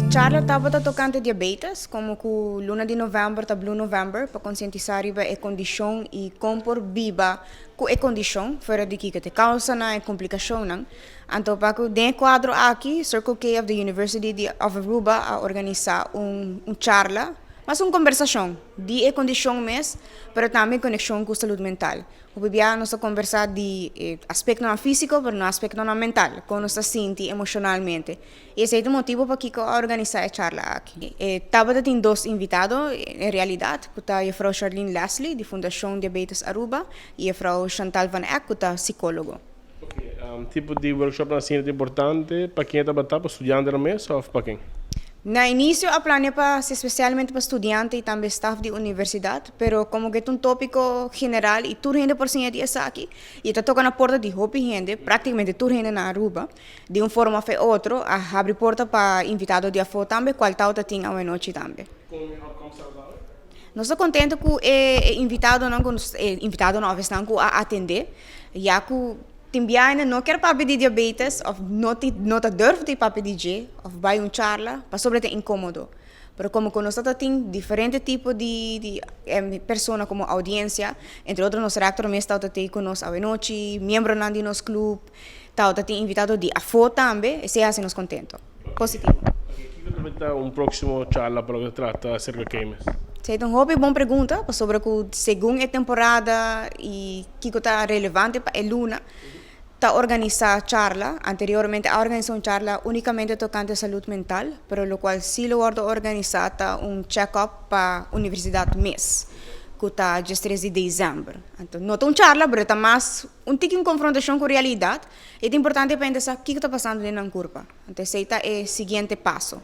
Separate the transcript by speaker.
Speaker 1: Charla tabata tocante diabetes, como cu luna di november ta Blue November, pa concientisa riba e condicion y con por biba cu e condicion, fuera di kico ta e causanan, e complicacionnan. Anto pa cu den e cuadro aki, Circle K of the University of Aruba a organisa un charla, mas un conversacion di e condicion mes, pero tambe conexion cu salud mental. Hopi bia nos ta conversa di aspectonan fisico, pero no aspectonan mental, con nos ta sinti emocionalmente. Y esey ta e motibo pakico a organisa e charla aki. Tabata tin dos invitado, en realidad, cu ta juffrouw Charlene Leslie, di Fundacion Diabetes Aruba, y juffrouw Chantal van Eck, cu ta psicologo.
Speaker 2: Ok, tipo di workshop asina ta importante pa ken tabata, pa studiantenan mes of pa ken?
Speaker 1: Na inicio a planea pa especialmente pa studiante y tambe staff di universidad, pero como cu ta un topico general y tur hende por siña di esaki, y ta toca na porta di hopi hende, practicamente tur hende na Aruba, di un forma of otro, a habri porta pa invitado di afo tambe, cual tabata tin anochi tambe. Nos ta contento cu e invitadonan, cu invitadonan cu a atende, ya cu tin biaha no kier papia di diabetes of no ta durf di papia di dje of bay un charla pasobra ta incomodo. Pero como cu nos tin diferente tipo di persona como audiencia, entre otro nos rector mes ta cu nos anochi, miembronan di nos club, ta tin invitado di afo tambe, esey ta haci nos contento. Positivo.
Speaker 2: Kico un proximo charla pa loke ta trata Circle K mes?
Speaker 1: Esey ta un hopi bon pregunta, pasobra cu segun e temporada y kico ta relevante pa e luna, ta organisa charla. Anteriormente a organisa un charla unicamente tocante salud mental, pero locual si lo wordo organisa ta un check-up pa universidad mes, cu ta dia 3 di december. Anto, no ta un charla, mas ta mas un tiki un confrontacion cu realidad. Y ta importante pa pensa kico ta pasando den e curpa. Anto, esey ta e siguiente paso.